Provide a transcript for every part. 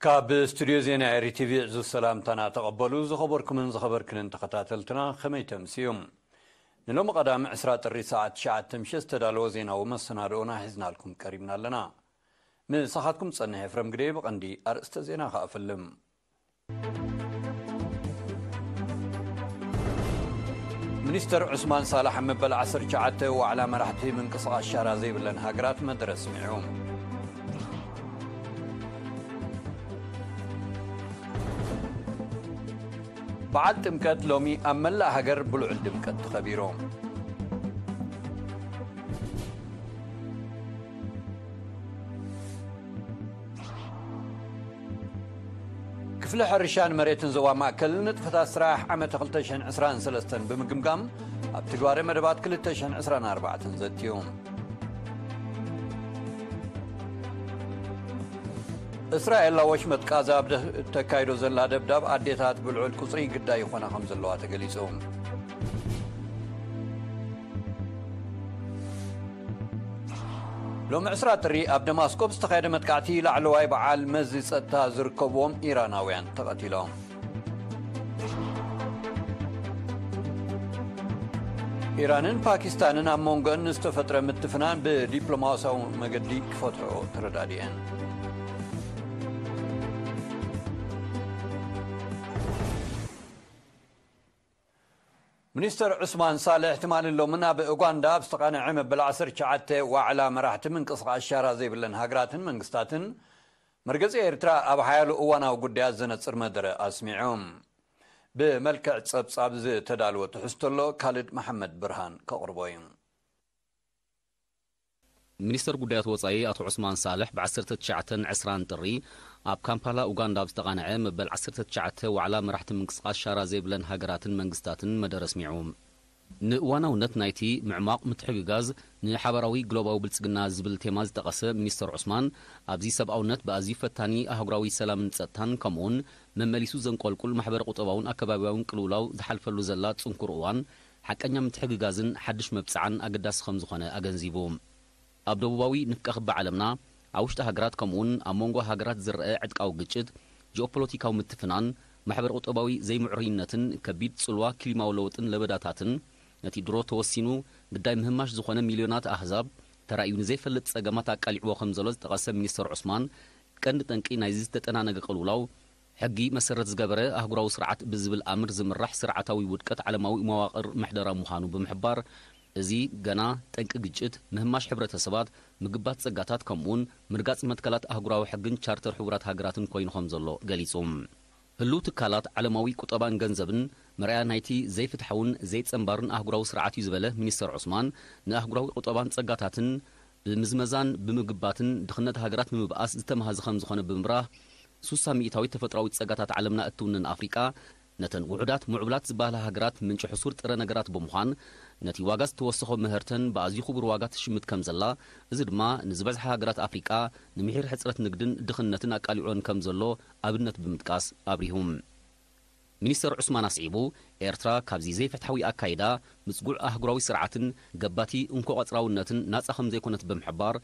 ካብ ስቱድዮ ዜና ኤሪ ቲቪ ዕዙዝ ሰላምታና ተቐበሉ። ዝኸበርኩምን ዝኸበርክንን ተኸታተልትና ከመይ ተምስዩ? ንሎሚ ቀዳም ዕስራ ጥሪ ሰዓት ትሽዓተ ምሸት ዝተዳለወ ዜናዊ መሰናድኦና ሒዝናልኩም ቀሪብና ኣለና። ምሳኻትኩም ጸንሕ ኤፍረም ግደይ። ብቐንዲ ኣርእስተ ዜና ከኣፍልም። ሚኒስተር ዑስማን ሳላሕ መበል ዓሰርተ ትሽዓተ ዋዕላ መራሕቲ ምንቅስቓስ ሻራ ዘይብለን ሃገራት መደረ ስሚዑ። በዓል ጥምቀት ሎሚ ኣብ መላእ ሃገር ብልዑል ድምቀት ተኸቢሩ። ክፍሊ ሕርሻን መሬትን ዞባ ማእከል ንጥፈታት ስራሕ ዓመት ክልተ ሽሕን ዕስራን ሰለስተን ብምግምጋም፣ ኣብ ትግባረ መደባት ክልተ ሽሕን ዕስራን ኣርባዕተን ዘትዩ። እስራኤል ኣብ ወሽመጥ ቃዛ ኣብ ደ-፣ እተካይዶ ዘላ ደብዳብ ኣዴታት ብልዑል ቁጽሪ ግዳይ ይኾና ከም ዘለዋ ተገሊጹ። ሎሚ ዕስራ ጥሪ ኣብ ደማስቆ ብዝተኻየደ መጥቃዕቲ ላዕለዋይ በዓል መዚ ጸጥታ ዝርከብዎም ኢራናውያን ተቐቲሎም። ኢራንን ፓኪስታንን ኣብ መንጎን ንዝተፈጥረ ምትፍናን ብዲፕሎማሲያዊ መገዲ ክፈትሕኦ ተረዳዲአን። ሚኒስተር ዑስማን ሳልሕ ትማልን ሎምን ኣብ ኡጋንዳ ኣብ ዝተቓነዐ መበል ዓሰርተ ትሽዓተ ዋዕላ መራሕቲ ምንቅስቓስ ሻራ ዘይብለን ሃገራትን መንግስታትን፣ መርገጺ ኤርትራ ኣብ ሓያሎ እዋናዊ ጉዳያት ዘነጽር መደረ ኣስሚዑ። ብመልክዕ ጸብጻብ ዝተዳለወ ትሕዝቶ ኣሎ፣ ካልድ መሓመድ ብርሃን ከቕርቦ እዩ። ሚኒስተር ጉዳያት ወጻኢ ኣቶ ዑስማን ሳልሕ ብ ዓሰርተ ትሽዓተን ዕስራን ጥሪ ኣብ ካምፓላ ኡጋንዳ ኣብ ዝተቓነዐ መበል ዓሰርተ ትሽዓተ ዋዕላ መራሕቲ ምንቅስቓስ ሻራ ዘይብለን ሃገራትን መንግስታትን መደረ ኣስሚዑ። ንእዋናውነት ናይቲ ምዕማቕ ምትሕግጋዝ ንሓባራዊ ግሎባዊ ብልጽግና ዝብል ቴማ ዝጠቐሰ ሚኒስተር ዑስማን፣ ኣብዚ ሰብኣውነት ብኣዝዩ ፈታኒ ኣህጉራዊ ሰላምን ጸጥታን ከምኡውን መመሊሱ ዘንቆልቁል ማሕበረ ቁጠባውን ኣከባቢያውን ቅልውላው ዝሓልፈሉ ዘላ ጽንኩር እዋን፣ ሓቀኛ ምትሕግጋዝን ሓድሽ መብጽዓን ኣገዳሲ ከም ዝኾነ ኣገንዚቡ። ኣብ ደቡባዊ ንፍቀ ክቢ ዓለምና፣ ኣብ ውሽጢ ሃገራት ከምኡውን ኣብ መንጎ ሃገራት ዝረአ ዕጥቃዊ ግጭት፣ ጂኦፖለቲካዊ ምትፍናን፣ ማሕበረ ቁጠባዊ ዘይምዕሩይነትን ከቢድ ጽልዋ ክሊማዊ ለውጥን ለበዳታትን፣ ነቲ ድሮ ተወሲኑ ግዳይ ምህማሽ ዝኾነ ሚልዮናት ኣህዛብ ተራእዩ ንዘይፈልጥ ጸገማት ኣቃሊዕዎ ከም ዘሎ ዝጠቐሰ ሚኒስተር ዑስማን፣ ቀንዲ ጠንቂ ናይዚ ዝተጠናነገ ቅልውላው፣ ሕጊ መሰረት ዝገበረ ኣህጉራዊ ስርዓት ብዝብል ኣምር ዝምራሕ ስርዓታዊ ውድቀት ዓለማዊ መዋቕር ምሕደራ ምዃኑ ብምሕባር፣ እዚ ገና ጠንቂ ግጭት፣ ምህማሽ ሕብረተሰባት፣ ምግባት ጸጋታት፣ ከምኡውን ምርጋጽ መትከላት ኣህጉራዊ ሕግን ቻርተር ሕቡራት ሃገራትን ኮይኑ ከም ዘሎ ገሊጹ። ህሉው ትካላት ዓለማዊ ቁጠባን ገንዘብን መርኣያ ናይቲ ዘይፍትሓውን ዘይጸንባርን ኣህጉራዊ ስርዓት እዩ ዝበለ ሚኒስተር ዑስማን፣ ንኣህጉራዊ ቁጠባን ጸጋታትን ብምዝመዛን ብምግባትን ድኽነት ሃገራት ንምብኣስ ዝተመሃዘ ከም ዝኾነ ብምብራህ፣ ሱሳ ሚእታዊት ተፈጥሮኣዊ ጸጋታት ዓለምና እትውንን ኣፍሪቃ፣ ነተን ውሑዳት ምዕቡላት ዝበሃላ ሃገራት ምንጪ ሕሱር ጥረ ነገራት ብምዃን፣ ነቲ ዋጋ ዝተወሰኾ ምህርተን ብኣዝዩ ክቡር ዋጋ ትሽምት ከም ዘላ፣ እዚ ድማ ንዝበዝሓ ሃገራት ኣፍሪቃ ንምሒር ሕጽረት ንግድን ድኽነትን ኣቃሊዖን ከም ዘሎ ኣብነት ብምጥቃስ ኣብሪሁ። ሚኒስተር ዑስማን ኣስዒቡ፣ ኤርትራ ካብዚ ዘይፍትሓዊ ኣካይዳ፣ ምጽጉዕ ኣህጉራዊ ስርዓትን ገባቲ እንኮ-ቀጽራውነትን ናጻ ከም ዘይኮነት ብምሕባር፣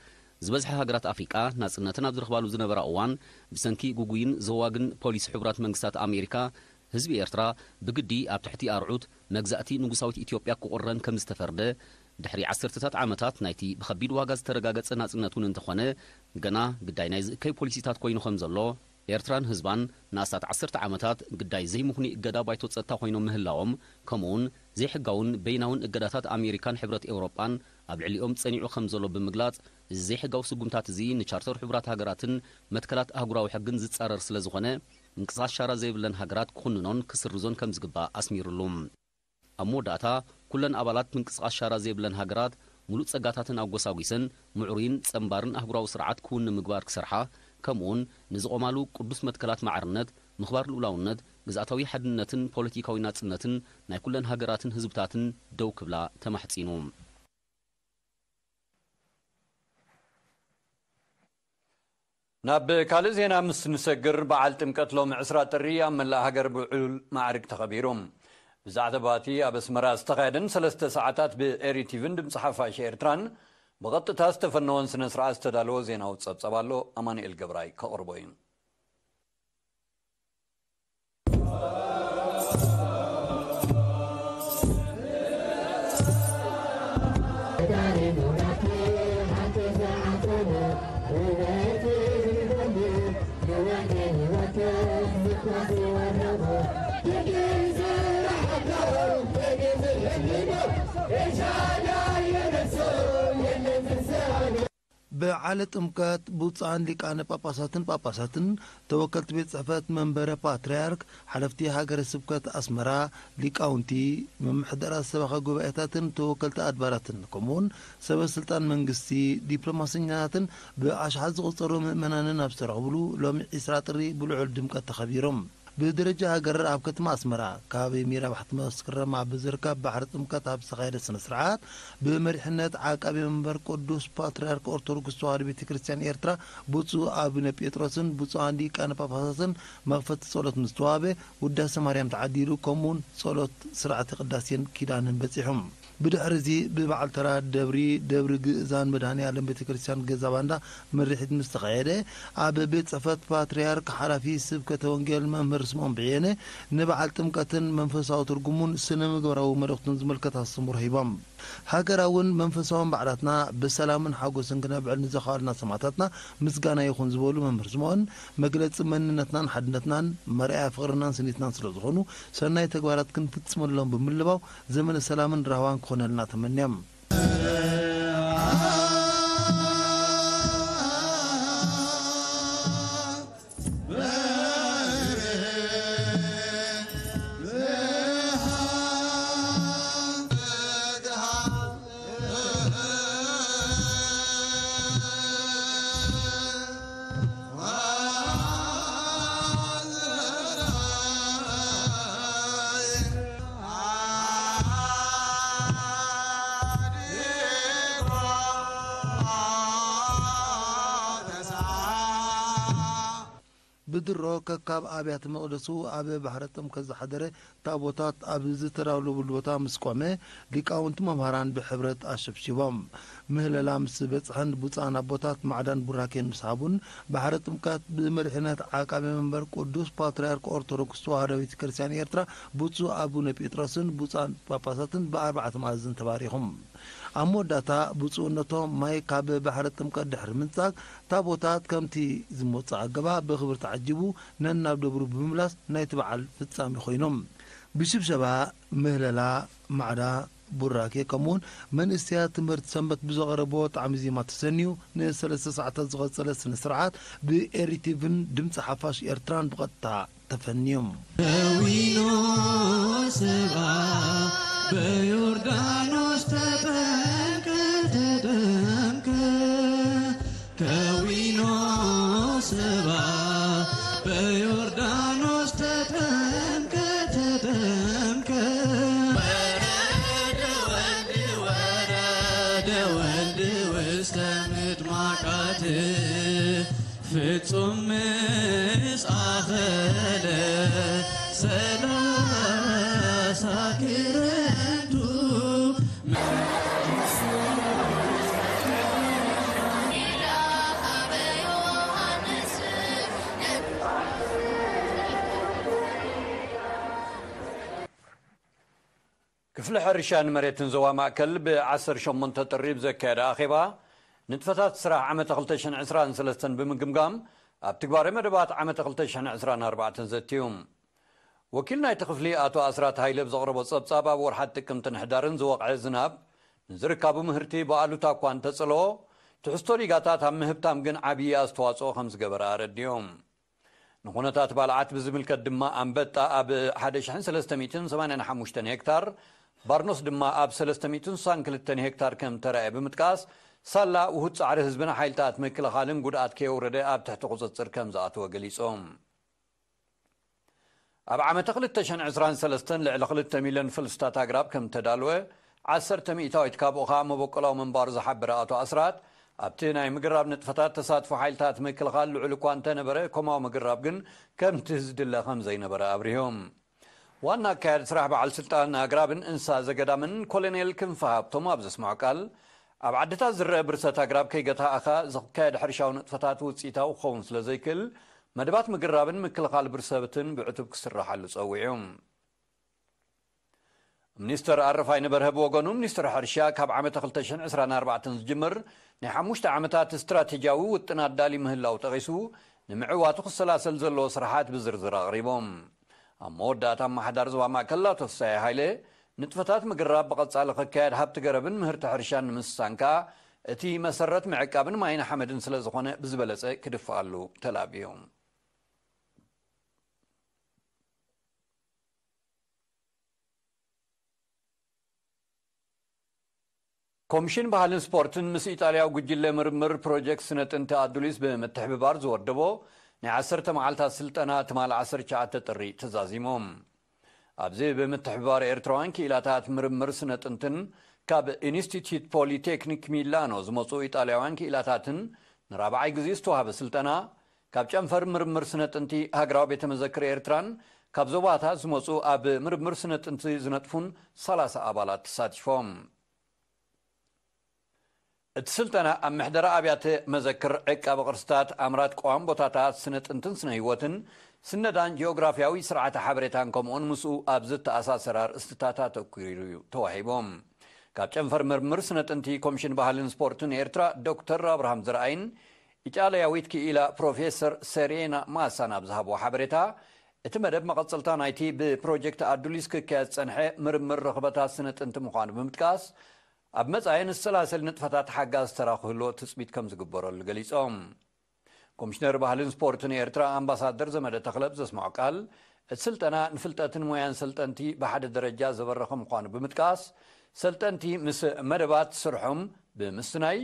ዝበዝሓ ሃገራት ኣፍሪቃ ናጽነተን ኣብ ዝረኽባሉ ዝነበራ እዋን፣ ብሰንኪ ግጉይን ዘዋግን ፖሊሲ ሕቡራት መንግስታት ኣሜሪካ፣ ህዝቢ ኤርትራ ብግዲ ኣብ ትሕቲ ኣርዑት መግዛእቲ ንጉሳዊት ኢትዮጵያ ክቑረን ከም ዝተፈርደ፣ ድሕሪ ዓሰርተታት ዓመታት ናይቲ ብኸቢድ ዋጋ ዝተረጋገጸ ናጽነት እውን እንተኾነ፣ ገና ግዳይ ናይ ዝእከይ ፖሊሲታት ኮይኑ ከም ዘሎ፣ ኤርትራን ህዝባን ንኣስታት ዓሰርተ ዓመታት ግዳይ ዘይምኽኑይ እገዳ ባይቶ ጸጥታ ኮይኖም ምህላዎም፣ ከምኡውን ዘይሕጋውን በይናውን እገዳታት ኣሜሪካን ሕብረት ኤውሮጳን ኣብ ልዕሊኦም ጸኒዑ ከም ዘሎ ብምግላጽ፣ እዚ ዘይሕጋዊ ስጉምታት እዚ ንቻርተር ሕቡራት ሃገራትን መትከላት ኣህጉራዊ ሕግን ዝጻረር ስለ ዝኾነ፣ ምንቅስቓስ ሻራ ዘይብለን ሃገራት ክኹንኖን ክስርዞን ከም ዝግባእ ኣስሚሩሉ። ኣብ መወዳእታ፣ ኩለን ኣባላት ምንቅስቓስ ሻራ ዘይብለን ሃገራት፣ ምሉእ ጸጋታተን ኣጎሳጒሰን፣ ምዕሩይን ጸንባርን ኣህጉራዊ ስርዓት ክውን ንምግባር ክሰርሓ፣ ከምኡውን ንዝቖማሉ ቅዱስ መትከላት ማዕርነት፣ ምኽባር ልኡላውነት፣ ግዝኣታዊ ሓድነትን ፖለቲካዊ ናጽነትን ናይ ኩለን ሃገራትን ህዝብታትን ደው ክብላ ተማሕጺኑ። ናብ ካልእ ዜና ምስ ንሰግር፣ በዓል ጥምቀት ሎሚ ዕስራ ጥሪ ኣብ መላእ ሃገር ብዕሉል ማዕርግ ተኸቢሩ። ብዛዕባ እቲ ኣብ ኣስመራ ዝተኻየደን ሰለስተ ሰዓታት ብኤሪ ቲቪን ድምፂ ሓፋሽ ኤርትራን ብቐጥታ ዝተፈነወን ስነ ስርዓት ዝተዳለወ ዜናዊ ጸብጸብ ኣሎ። ኣማኑኤል ገብራይ ከቕርቦ እዩ። በዓለ ጥምቀት ብፁዓን ሊቃነ ጳጳሳትን ጳጳሳትን፣ ተወከልቲ ቤት ጽሕፈት መንበረ ፓትርያርክ፣ ሓለፍቲ ሃገረ ስብከት ኣስመራ፣ ሊቃውንቲ፣ ምምሕዳራት ሰበኻ ጉባኤታትን ተወከልቲ ኣድባራትን፣ ከምኡውን ሰበ ስልጣን መንግስቲ፣ ዲፕሎማሰኛታትን ብኣሽሓት ዝቑጸሩ ምእመናንን ኣብ ዝተረኽብሉ፣ ሎሚ ዕስራ ጥሪ ብልዑል ድምቀት ተኸቢሮም። ብደረጃ ሃገር ኣብ ከተማ ኣስመራ፣ ከባቢ ሚራ ባሕቲ መስከረም ኣብ ዝርከብ ባሕሪ ጥምቀት ኣብ ዝተኻየደ ስነ ስርዓት፣ ብመሪሕነት ዓቃቢ መንበር ቅዱስ ፓትርያርክ ኦርቶዶክስ ተዋህዶ ቤተ ክርስቲያን ኤርትራ፣ ብፁዕ ኣቡነ ጴጥሮስን ብፁዓን ሊቃነ ጳጳሳትን መኽፈቲ ጸሎት ምስ ተዋህበ፣ ውዳሴ ማርያም ተዓዲሉ፣ ከምኡውን ጸሎት ስርዓተ ቅዳሴን ኪዳንን በጺሑ። ብድሕሪ እዚ ብበዓል ተራ ደብሪ፣ ደብሪ ግእዛን መድኃኔ ዓለም ቤተ ክርስቲያን ገዛ ባንዳ ምርሒት ምስ ተኻየደ፣ ኣብ ቤት ጽሕፈት ፓትርያርክ ሓላፊ ስብከተ ወንጌል መምህር ስምዖን ብየነ ንበዓል ጥምቀትን መንፈሳዊ ትርጉሙን ስነ ምግባራዊ መልእኽቱን ዝምልከት ኣስተምህሮ ሂቦም። ሃገራውን መንፈሳውን በዓላትና ብሰላምን ሓጎስን ክነብዕል ንዘኽኣልና ሰማዕታትና ምስጋና ይኹን ዝበሉ መምህር ስምዖን፣ መግለጺ መንነትናን ሓድነትናን መርኣያ ፍቕርናን ስኒትናን ስለ ዝኾኑ፣ ሰናይ ተግባራት ክንፍጽመሎም ብምልባው፣ ዘመነ ሰላምን ራህዋን ክኾነልና ተመንዮም። ብድሮ ከካብ ኣብያተ መቕደሱ ኣብ ባሕረ ጥምቀት ዝሓደረ ታቦታት ኣብ ዝተዳለወሉ ቦታ ምስ ቆመ፣ ሊቃውንቲ መምህራን ብሕብረት ኣሸብሺቦም። ምህለላ ምስ በጽሐን ብፁዓን ኣቦታት ማዕዳን ቡራኬን ምስ ሃቡን፣ ባሕረ ጥምቀት ብመሪሕነት ዓቃቢ መንበር ቅዱስ ፓትርያርክ ኦርቶዶክስ ተዋህዶ ቤተ ክርስቲያን ኤርትራ ብፁዕ ኣቡነ ጴጥሮስን ብፁዓን ጳጳሳትን ብኣርባዕተ መኣዝን ተባሪኹም። ኣብ መወዳእታ ብፁዕነቶም ማይ ካብ ባሕረ ጥምቀት ድሕሪ ምንጻግ፣ ታቦታት ከምቲ ዝመጹ ኣገባብ ብኽብሪ ተዓጂቡ ነናብ ደብሩ ብምምላስ ናይቲ በዓል ፍጻሜ ኮይኖም። ብሽብሸባ፣ ምህለላ፣ ማዕዳ፣ ቡራኬ ከምኡውን መንእሰያት ትምህርቲ ሰንበት ብዘቕረብዎ ጣዕሚ ዜማ ተሰንዩ ንሰለስተ ሰዓታት ዝቐጸለ ስነ ስርዓት ብኤሪቲቪን ድምፂ ሓፋሽ ኤርትራን ብቐጥታ ተፈንዮም። ከዊኖ ሰብኣ በዮርዳኖስ ተጠምቀ፣ ተጠምቀ። ከዊኖ ሰብኣ በዮርዳኖስ ተጠምቀ፣ ተጠምቀ። ወረደ ወልድ፣ ወረደ ወልድ ውስተ ምጥማቃት ፍጹም ምስ ኣኸለ ሰላሳ ክረምቱ። ክፍሊ ሕርሻን መሬትን ዞባ ማእከል ብ ዓሰርተ ሸሞንተ ጥሪ ብዘካየደ ኣኼባ፣ ንጥፈታት ስራሕ ዓመተ ክልተ ሽሕን ዕስራን ሰለስተን ብምግምጋም፣ ኣብ ትግባረ መደባት ዓመተ ክልተ ሽሕን ዕስራን ኣርባዕተን ዘትዩ። ወኪል ናይቲ ክፍሊ ኣቶ ኣስራት ሃይለ ብዘቕረቦ ጸብጻብ፣ ኣብ ወርሓት ጥቅምትን ሕዳርን ዝወቕዐ ዝናብ ንዝርካቡ ምህርቲ ብኣሉታ እኳ እንተጸለዎ፣ ትሕዝቶ ዲጋታት ኣብ ምህብታም ግን ዓብዪ ኣስተዋጽኦ ከም ዝገበረ ኣረዲኦም። ንኹነታት ባልዓት ብዝምልከት ድማ፣ ኣንበጣ ኣብ ሓደ ሽሕን ሰለስተ ሚእትን ሰማንያን ሓሙሽተን ሄክታር፣ ባርኖስ ድማ ኣብ ሰለስተ ሚእትን ስሳን ክልተን ሄክታር ከም ተራእየ ብምጥቃስ፣ ሳላ ውሁድ ጻዕሪ ህዝብን ሓይልታት ምክልኻልን ጉድኣት ከየውረደ ኣብ ትሕቲ ቁጽጽር ከም ዝኣተወ ገሊጾም። ኣብ ዓመተ ክልተ ሽሕን ዕስራን ሰለስተን ልዕሊ ክልተ ሚልዮን ፈልስታት ኣግራብ ከም ተዳልወ፣ ዓሰርተ ሚእታዊት ካብኡ ኸኣ መበቆላዊ ምንባሩ ዝሓበረ ኣቶ ኣስራት፣ ኣብቲ ናይ ምግራብ ንጥፈታት ተሳትፎ ሓይልታት ምክልኻል ልዑል እኳ እንተነበረ፣ ኮማዊ ምግራብ ግን ከምቲ ዝድለ ከም ዘይነበረ ኣብሪሁ። ዋና ኣካያዲ ስራሕ በዓል ስልጣን ኣግራብን እንስሳ ዘገዳምን ኮሎኔል ክንፈ ሃብቶም ኣብ ዘስምዖ ቃል፣ ኣብ ዓድታት ዝረአ ብርሰት ኣግራብ ከይገታእኻ ዝካየድ ሕርሻዊ ንጥፈታት ውፅኢታዊ ክኸውን ስለ ዘይክእል፣ መደባት ምግራብን ምክልኻል ብርሰትን ብዕቱብ ክስራሓሉ ጸዊዑ። ሚኒስተር ኣረፋይነ በርሀ ብወገኑ፣ ሚኒስተር ሕርሻ ካብ ዓመተ ክልተ ሽሕን ዕስራን ኣርባዕተን ዝጅምር ናይ ሓሙሽተ ዓመታት ስትራቴጂያዊ ውጥን ኣዳልዩ ምህላው ጠቒሱ፣ ንምዕዋቱ ክሰላሰል ዘለዎ ስራሓት ብዝርዝር ኣቕሪቦም። ኣብ መወዳእታ፣ ኣመሓዳሪ ዞባ ማእከል ኣቶ ፍሳየ ሃይለ፣ ንጥፈታት ምግራብ ብቐጻሊ ክካየድ፣ ሃብቲ ገረብን ምህርቲ ሕርሻን ንምስሳን ከኣ እቲ መሰረት ምዕቃብን ማይን ሓመድን ስለ ዝኾነ ብዝበለጸ ክድፍኣሉ ተላብዩ። ኮሚሽን ባህልን ስፖርትን ምስ ኢጣልያዊ ጉጅለ ምርምር ፕሮጀክት ስነ ጥንቲ ኣዱሊስ ብምትሕብባር ዝወደቦ ናይ ዓሰርተ መዓልታት ስልጠና ትማል ዓሰርተ ትሽዓተ ጥሪ ተዛዚሞም። ኣብዚ ብምትሕብባር ኤርትራውያን ክኢላታት ምርምር ስነ ጥንትን ካብ ኢንስቲትዩት ፖሊቴክኒክ ሚላኖ ዝመጹ ኢጣልያውያን ክኢላታትን ንራብዓይ ግዜ ዝተዋህበ ስልጠና፣ ካብ ጨንፈር ምርምር ስነ ጥንቲ ሃገራዊ ቤተ መዘክር ኤርትራን ካብ ዞባታት ዝመጹ ኣብ ምርምር ስነ ጥንቲ ዝነጥፉን ሰላሳ ኣባላት ተሳቲፎም። እቲ ስልጠና ኣብ ምሕደራ ኣብያተ መዘክር፣ ዕቃበ ቅርስታት፣ ኣምራት ቀዋም ቦታታት ስነ ጥንትን ስነ ህይወትን፣ ስነዳን ጂኦግራፊያዊ ስርዓተ ሓበሬታን ከምኡውን ምስኡ ኣብ ዝተኣሳሰር ኣርእስትታት ኣተኲሩ እዩ ተዋሂቦም። ካብ ጨንፈር ምርምር ስነ ጥንቲ ኮሚሽን ባህልን ስፖርትን ኤርትራ ዶክተር ኣብርሃም ዘርኣይን ኢጣልያዊት ክኢላ ፕሮፌሰር ሰሬና ማሳን ኣብ ዝሃብዎ ሓበሬታ፣ እቲ መደብ መቐጸልታ ናይቲ ብፕሮጀክት ኣዱሊስ ክካየድ ዝጸንሐ ምርምር ረኽበታት ስነ ጥንቲ ምዃኑ ብምጥቃስ፣ ኣብ መጻኢ ንሰላሰል ንጥፈታት ሓጋዝ ተራ ክህልዎ ትጽቢት ከም ዝግበረሉ ገሊጾም። ኮሚሽነር ባህልን ስፖርትን ኤርትራ ኣምባሳደር ዘመደ ተኽለ ኣብ ዘስምዖ ቃል፣ እቲ ስልጠና ንፍልጠትን ሞያን ሰልጠንቲ ብሓደ ደረጃ ዘበረኸ ምዃኑ ብምጥቃስ፣ ሰልጠንቲ ምስ መደባት ስርሖም ብምስናይ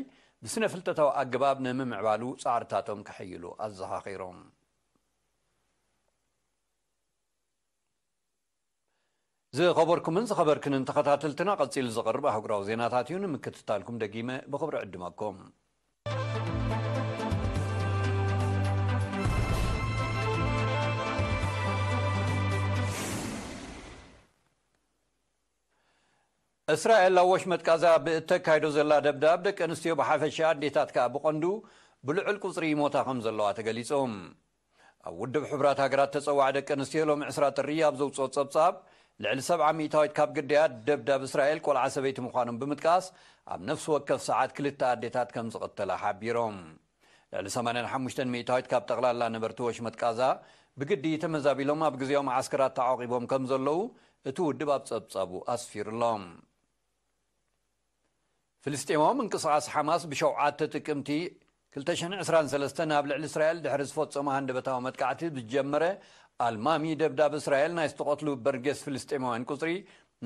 ብስነ ፍልጠታዊ ኣገባብ ንምምዕባሉ ጻዕርታቶም ከሐይሉ ኣዘኻኺሮም። ዝኸበርኩምን ዝኸበርክንን ተኸታተልትና፣ ቀጺሉ ዝቐርብ ኣህጉራዊ ዜናታት እዩ። ንምክትታልኩም ደጊመ ብኽብሪ ዕድመኩም። እስራኤል ኣብ ወሽመጥ ቃዛ ብእተካይዶ ዘላ ደብዳብ፣ ደቂ ኣንስትዮ ብሓፈሻ፣ ኣዴታት ከኣ ብቐንዱ ብልዑል ቁጽሪ ይሞታ ከም ዘለዋ ተገሊጹ። ኣብ ውድብ ሕቡራት ሃገራት ተጸዋዒ ደቂ ኣንስትዮ ሎሚ ዕስራ ጥሪ ኣብ ዘውጽኦ ጸብጻብ፣ ልዕሊ ሰብዓ ሚእታዊት ካብ ግዳያት ደብዳብ እስራኤል ቆልዓ ሰበይቲ ምዃኖም ብምጥቃስ፣ ኣብ ነፍሲ ወከፍ ሰዓት ክልተ ኣዴታት ከም ዝቐተላ ሓቢሮም። ልዕሊ ሰማንያን ሓሙሽተን ሚእታዊት ካብ ጠቕላላ ነበርቲ ወሽመጥ ቃዛ ብግዲ ተመዛቢሎም ኣብ ግዜያዊ መዓስከራት ተዓቂቦም ከም ዘለዉ እቲ ውድብ ኣብ ጸብጻቡ ኣስፊሩሎም። ፍልስጤማዊ ምንቅስቓስ ሓማስ ብሸውዓተ ጥቅምቲ ክልተ ሽሕን ዕስራን ሰለስተን ኣብ ልዕሊ እስራኤል ድሕሪ ዝፈጸሞ ሃንደበታዊ መጥቃዕቲ ብዝጀመረ ኣልማሚ ደብዳብ እስራኤል ናይ ዝተቐትሉ በርጌስ ፍልስጤማውያን ቁጽሪ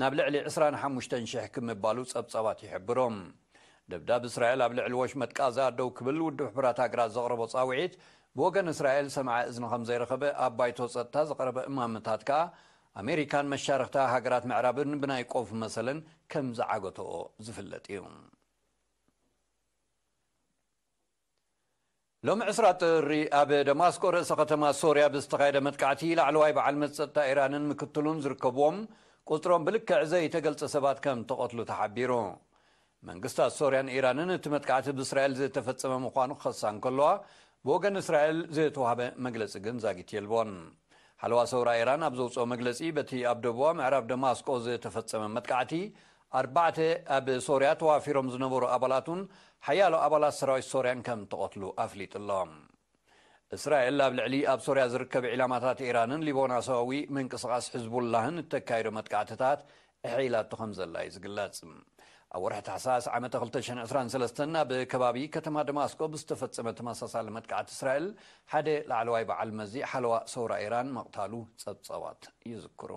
ናብ ልዕሊ ዕስራን ሓሙሽተን ሽሕ ክምባሉ ጸብጻባት ይሕብሩ። ደብዳብ እስራኤል ኣብ ልዕሊ ወሽመጥ ቃዛ ደው ክብል ውድብ ሕቡራት ሃገራት ዘቕረቦ ጻውዒት ብወገን እስራኤል ሰማዒ እዝኒ ከም ዘይረኸበ ኣብ ባይቶ ጸጥታ ዝቐረበ እማመታት ከኣ ኣሜሪካን መሻርኽታ ሃገራት ምዕራብን ብናይ ቆፍ መሰለን ከም ዝዓገተኦ ዝፍለጥ እዩ። ሎሚ ዕስራ ጥሪ ኣብ ደማስቆ ርእሰ ከተማ ሶርያ ብዝተኻየደ መጥቃዕቲ ላዕለዋይ በዓል መዚ ጸጥታ ኢራንን ምክትሉን ዝርከብዎም ቁጽሮም ብልክዕ ዘይተገልጸ ሰባት ከም ተቐትሉ ተሓቢሩ። መንግስታት ሶርያን ኢራንን እቲ መጥቃዕቲ ብእስራኤል ዝተፈጸመ ምዃኑ ክኸሳ እንከለዋ፣ ብወገን እስራኤል ዝተዋህበ መግለጺ ግን ዛጊት የልቦን። ሓለዋ ሰውራ ኢራን ኣብ ዘውጽኦ መግለጺ፣ በቲ ኣብ ደቡባ ምዕራብ ደማስቆ ዝተፈጸመ መጥቃዕቲ፣ ኣርባዕተ ኣብ ሶርያ ተዋፊሮም ዝነበሩ ኣባላቱን ሓያሎ ኣባላት ሰራዊት ሶርያን ከም ተቐትሉ ኣፍሊጡ ኣሎ። እስራኤል ኣብ ልዕሊ ኣብ ሶርያ ዝርከብ ዒላማታት ኢራንን ሊባኖሳዊ ምንቅስቓስ ሕዝቡላህን እተካይዶ መጥቃዕትታት እሕኢላቶ ከም ዘላ እዩ ዝግለጽ። ኣብ ወርሒ ታሕሳስ ዓመተ ክልተ ሽሕን ዕስራን ሰለስተን ኣብ ከባቢ ከተማ ደማስቆ ብዝተፈጸመ ተመሳሳሊ መጥቃዕቲ እስራኤል፣ ሓደ ላዕለዋይ በዓል መዚ ሓለዋ ሰውራ ኢራን ምቕታሉ ጸብጻባት ይዝክሩ።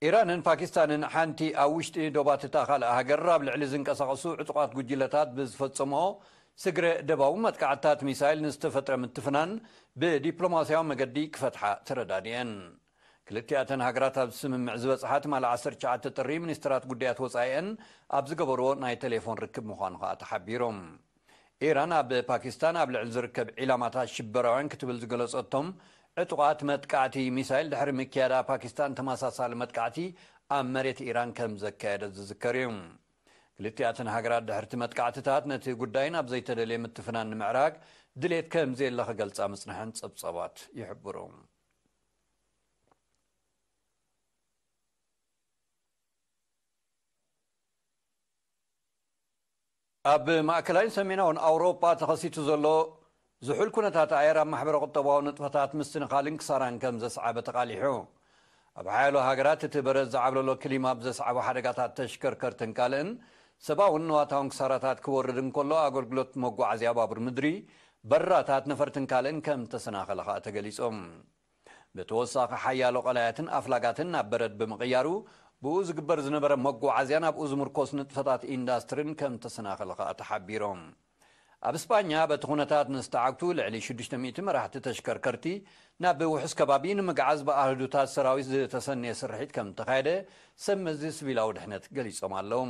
ኢራንን ፓኪስታንን፣ ሓንቲ ኣብ ውሽጢ ዶባት እታ ካልእ ሃገር ኣብ ልዕሊ ዝንቀሳቐሱ ዕጡቓት ጉጅለታት ብዝፈጸምኦ ስግረ ደባዊ መጥቃዕትታት ሚሳይል ንዝተፈጥረ ምትፍናን ብዲፕሎማስያዊ መገዲ ክፈትሓ ተረዳዲኤን። ክልቲኣተን ሃገራት ኣብ ስምምዕ ዝበጽሓ ትማሊ ዓሰርተ ትሽዓተ ጥሪ ሚኒስትራት ጉዳያት ወጻኢኤን ኣብ ዝገበርዎ ናይ ቴሌፎን ርክብ ምዃኑ ከኣ ተሓቢሩ። ኢራን ኣብ ፓኪስታን ኣብ ልዕሊ ዝርከብ ዒላማታት ሽበራውያን ክትብል ዝገለጸቶም ዕጡቓት መጥቃዕቲ ሚሳይል ድሕሪ ምክያዳ፣ ፓኪስታን ተመሳሳሊ መጥቃዕቲ ኣብ መሬት ኢራን ከም ዘካየደት ዝዝከር እዩ። ክልቲኣተን ሃገራት ድሕርቲ መጥቃዕትታት ነቲ ጉዳይ ናብ ዘይተደልየ ምትፍናን ንምዕራግ ድሌት ከም ዘየለ ክገልጻ ምጽንሐን ጸብጻባት ይሕብሩ። ኣብ ማእከላይን ሰሜናውን ኣውሮጳ ተኸሲቱ ዘሎ ዝሑል ኩነታት ኣየር ኣብ ማሕበረ ቁጠባዊ ንጥፈታት ምስትንኻልን ክሳራን ከም ዘስዓበ ተቓሊሑ። ኣብ ሓያሎ ሃገራት እቲ በረድ ዝዓብለሎ ክሊማ ብዘስዓቦ ሓደጋታት ተሽከርከርትን ካልእን ሰብኣውን ንዋታውን ክሳራታት ክወርድ እንከሎ፣ ኣገልግሎት መጓዓዝያ ባቡር ምድሪ፣ በራታት፣ ነፈርትን ካልእን ከም ተሰናኸለ ከኣ ተገሊጹ። ብተወሳኺ ሓያሎ ቀላያትን ኣፍላጋትን ናብ በረድ ብምቕያሩ፣ ብኡ ዝግበር ዝነበረ መጓዓዝያ ናብኡ ዝምርኮስ ንጥፈታት ኢንዳስትሪን ከም ተሰናኸለ ከኣ ተሓቢሮም። ኣብ ስጳኛ በቲ ኩነታት ንዝተዓግቱ ልዕሊ ሽዱሽተ ሚእቲ መራሕቲ ተሽከርከርቲ ናብ ውሑስ ከባቢ ንምግዓዝ ብኣህዱታት ሰራዊት ዝተሰነየ ስርሒት ከም እተኻየደ ሰብ መዚ ስቪላዊ ድሕነት ገሊጾም ኣለዉ።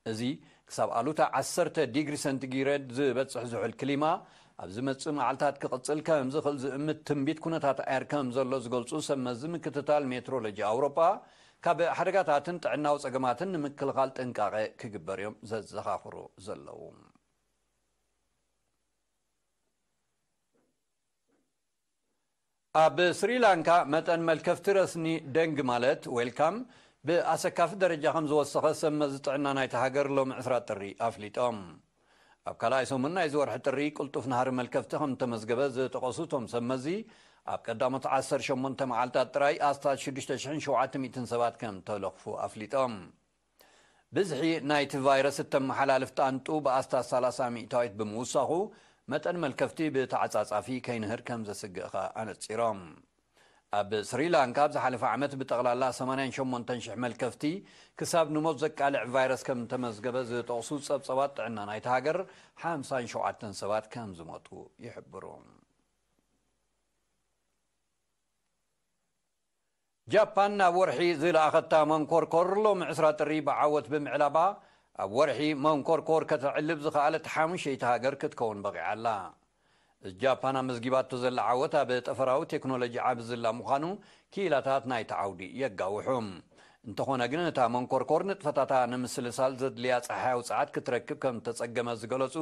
እዚ ክሳብ ኣሉታ ዓሰርተ ዲግሪ ሰንቲግሬድ ዝበጽሕ ዝሑል ክሊማ ኣብ ዝመጽእ መዓልታት ክቕጽል ከም ዝኽእል ዝእምት ትንቢት ኩነታት ኣየር ከም ዘሎ ዝገልጹ ሰብ መዚ ምክትታል ሜትሮሎጂ ኣውሮጳ፣ ካብ ሓደጋታትን ጥዕናዊ ጸገማትን ንምክልኻል ጥንቃቐ ክግበር እዮም ዘዘኻኽሩ ዘለዉ። ኣብ ስሪላንካ መጠን መልከፍቲ ረስኒ ደንግ ማለት ዌልካም ብኣሰካፊ ደረጃ ከም ዝወሰኸ ሰብ መዚ ጥዕና ናይቲ ሃገር ሎሚ ዕስራ ጥሪ ኣፍሊጦም። ኣብ ካልኣይ ሰሙን ናይዚ ወርሒ ጥሪ ቅልጡፍ ናህሪ መልከፍቲ ከም ተመዝገበ ዝጠቐሱ እቶም ሰብ መዚ፣ ኣብ ቀዳሞት ዓሰርተ ሸሞንተ መዓልታት ጥራይ ኣስታት ሽዱሽተ ሽሕን ሸውዓተ ሚእትን ሰባት ከም ተለኽፉ ኣፍሊጦም። ብዝሒ ናይቲ ቫይረስ እተመሓላልፍ ጣንጡ ብኣስታት ሰላሳ ሚእታዊት ብምውሳኹ፣ መጠን መልከፍቲ ብተዓጻጻፊ ከይንህር ከም ዘስግእ ከኣ ኣነጺሮም። ኣብ ስሪላንካ ኣብ ዝሓለፈ ዓመት ብጠቕላላ ሰማንያን ሸሞንተን ሽሕ መልከፍቲ ክሳብ ንሞት ዘቃልዕ ቫይረስ ከም ተመዝገበ ዝጠቕሱ ጸብጸባት ጥዕና ናይቲ ሃገር፣ ሓምሳን ሸውዓተን ሰባት ከም ዝሞቱ ይሕብሩ። ጃፓን ናብ ወርሒ ዝለኣኸታ መንኮርኮር ሎሚ ዕስራ ጥሪ ብዓወት ብምዕላባ፣ ኣብ ወርሒ መንኮርኮር ከተዕልብ ዝኸኣለት ሓሙሸይቲ ሃገር ክትከውን በቒዓ ኣላ። ጃፓን ኣመዝጊባቶ ዘላ ዓወት ኣብ ጠፈራዊ ቴክኖሎጂ ዓቢ ዝላ ምዃኑ ክኢላታት ናይቲ ዓውዲ የጋውሑ። እንተኾነ ግን፣ እታ መንኮርኮር ንጥፈታታ ንምስልሳል ዘድልያ ጸሓያዊ ጸዓት ክትረክብ ከም ተጸገመ ዝገለጹ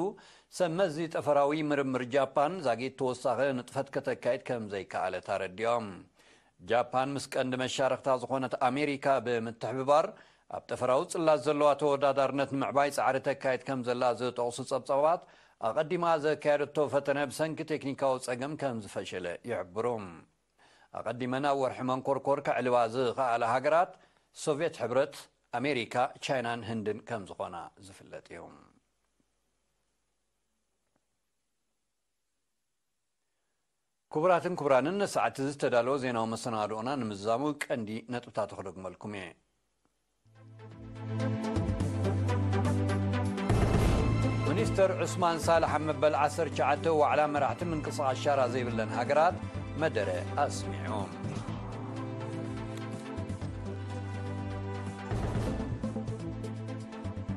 ሰብ መዚ ጠፈራዊ ምርምር ጃፓን፣ ዛጊት ተወሳኺ ንጥፈት ከተካይድ ከም ዘይከኣለት ኣረዲኦም። ጃፓን ምስ ቀንዲ መሻርኽታ ዝኾነት ኣሜሪካ ብምትሕብባር፣ ኣብ ጠፈራዊ ጽላት ዘለዋ ተወዳዳርነት ንምዕባይ ጻዕሪ ተካይድ ከም ዘላ ዝጠቕሱ ጸብጻባት፣ ኣቐዲማ ዘካየደቶ ፈተነ ብሰንኪ ቴክኒካዊ ጸገም ከም ዝፈሸለ ይሕብሩ። ኣቐዲመን ኣብ ወርሒ መንኮርኮር ከዕልባ ዝኸኣላ ሃገራት ሶቭየት ሕብረት፣ ኣሜሪካ፣ ቻይናን ህንድን ከም ዝኾና ዝፍለጥ እዩ። ክቡራትን ክቡራንን፣ ንሰዓት እዚ ዝተዳለወ ዜናዊ መሰናድኦና ንምዝዛሙ ቀንዲ ነጥብታቱ ክደግመልኩም እየ። ሚኒስተር ዑስማን ሳልሕ ኣብ መበል ዓሰርተ ትሽዓተ ዋዕላ መራሕቲ ምንቅስቓስ ሻራ ዘይብለን ሃገራት መደረ ኣስሚዑ።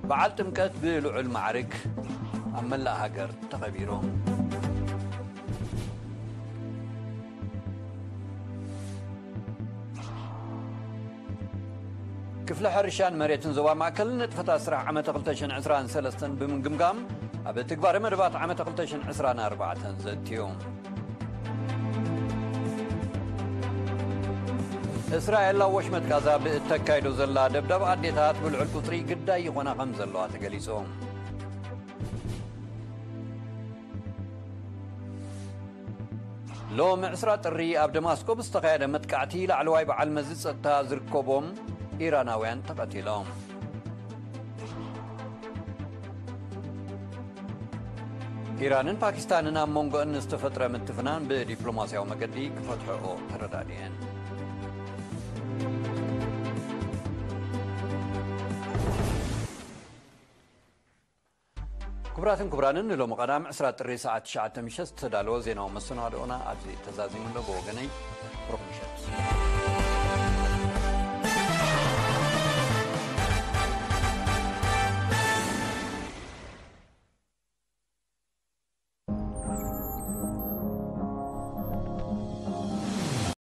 በዓል ጥምቀት ብልዑል ማዕርግ ኣብ መላእ ሃገር ተኸቢሩ። ክፍሊ ሕርሻን መሬትን ዞባ ማእከል ንጥፈታት ስራሕ ዓመተ ክልተ ሽሕን ዕስራን ሰለስተን ብምግምጋም፣ ኣብ ትግባረ መደባት ዓመተ ክልተ ሽሕን ዕስራን ኣርባዕተን ዘእትዩ። እስራኤል ኣብ ወሽመጥ ጋዛ ብእተካይዶ ዘላ ደብዳብ ኣዴታት ብልዑል ቁጽሪ ግዳይ ይኾና ከም ዘለዋ ተገሊጹ። ሎሚ ዕስራ ጥሪ ኣብ ደማስቆ ብዝተኻየደ መጥቃዕቲ ላዕለዋይ በዓል መዚ ጸጥታ ዝርከቦም ኢራናውያን ተቐቲሎም። ኢራንን ፓኪስታንን ኣብ መንጎአን ዝተፈጥረ ምትፍናን ብዲፕሎማስያዊ መገዲ ክፈትሕኦ ተረዳዲአን። ክቡራትን ክቡራንን፣ ንሎሚ ቀዳም ዕስራ ጥሪ ሰዓት ትሽዓተ ምሸት ዝተዳለወ ዜናዊ መሰናድኦና ኣብዚ ተዛዚሙ ኣሎ። ብወገነይ ርኹም